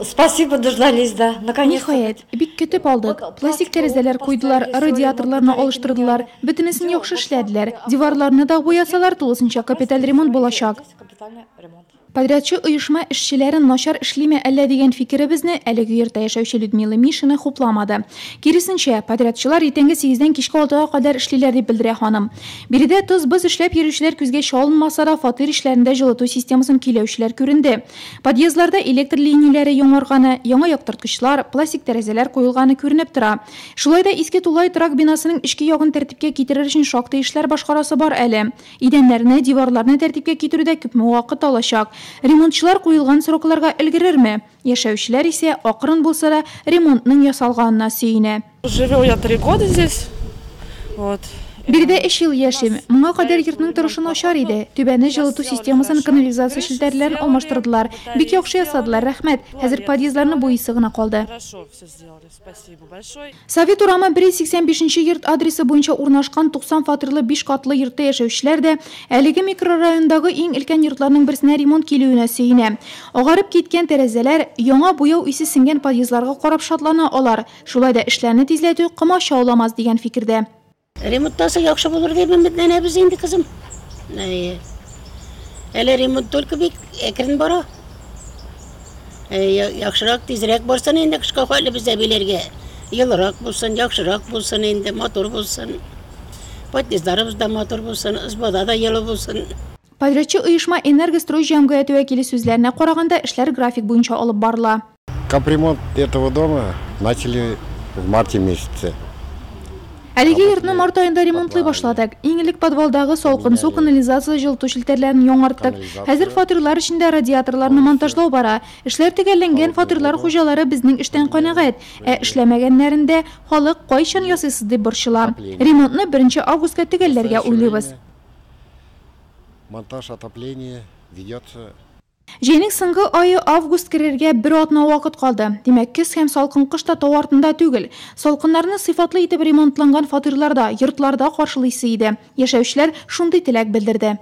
Спасибо, дождались, да, наконец-то. Ниһаять, бик көтеп алдык. Пластик тәрәзәләр куйдылар, радиаторларны алыштырдылар. Бөтенесен яхшы эшләделәр. Диварларны да буясалар, тулысынча капиталь ремонт булачак. Подрядчы оешма эшчеләре начар эшлиме әллә дигән фикеребезне әлеге йортта яшәүче Людмила Мишина хупламады. Киресенчә, подрядчылар иртәнге сигездән кичке алтыга кадәр эшлиләр, дип белдерә ханым. Биредә тыз-быз эшләп йөрүчеләр күзгә чалынмаса да, фатир эчләрендә җылыту системасын көйләүчеләр күренде. Подъездларда электр линияләре яңарганы, яңа яктырткычлар, пластик тәрәзәләр куелганы күренеп тора. Шулай да иске тулай торак бинасының эчке ягын тәртипкә китерер өчен шактый эшләр башкарасы бар әле. Идәннәрне, диварларны тәртипкә китерү дә күпме вакыт алачак. Ремонтчылар куелган срокларга өлгерерме? Яшәүчеләр исә, акрын булса да, ремонтның ясалганына сөенә. Живу я три года здесь, вот. Биредә өч ел яшим. Моңа кадәр йортның торышы начар иде. Түбәне, җылыту системасын, канализация челтәрләрен алмаштырдылар. Бик яхшы ясадылар, рәхмәт. Хәзер подъездларны буйыйсы гына калды. Совет урамы 185 нче йорт адресы буенча урнашкан 90 фатирлы биш катлы йортта яшәүчеләр дә әлеге микрорайондагы иң өлкән йортларның берсенә ремонт килүенә сөенә. Агарып киткән тәрәзәләр, яңа буяу исе сеңгән подъездларга карап шатлана алар. Шулай да эшләрне тизләтү комачауламас дигән фикердә. Ремонттан соң яхшы булыр дип өметләнәбез инде, кызым. Әйе. Әле ремонт только бик әкрен бара. Яхшырак, тизрәк барсын инде кышка хәтле без әбиләргә. Елырак булсын, яхшырак булсын инде, матур булсын. Подъездларыбыз да матур булсын, избада да елы булсын. Подрядчы оешма Энергострой җәмгыяте вәкиле сүзләренә караганда, эшләр график буенча алып барыла. Капремонт этого дома начали в марте месяце. Әлеге йортны март аенда ремонтлый башладык. Иң элек подвалдагы салкын су, канализация, җылыту челтәрләрен яңарттык. Хәзер фатирлар эчендә радиаторларны монтажлау бара. Эшләр төгәлләнгән, фатирлар хуҗалары безнең эштән канәгать. Ә эшләмәгәннәрендә халык кайчан ясыйсыз дип борчыла. Ремонтны беренче августка төгәлләргә уйлыйбыз. Монтаж отопления ведется. Җәйнең соңгы ае август керергә бер атна вакыт калды. Димәк, көз һәм салкын кыш та тау артында түгел. Салкыннарны сыйфатлы итеп ремонтланган фатирларда, йортларда каршылыйсы иде. Яшәүчеләр шундый теләк белдерде.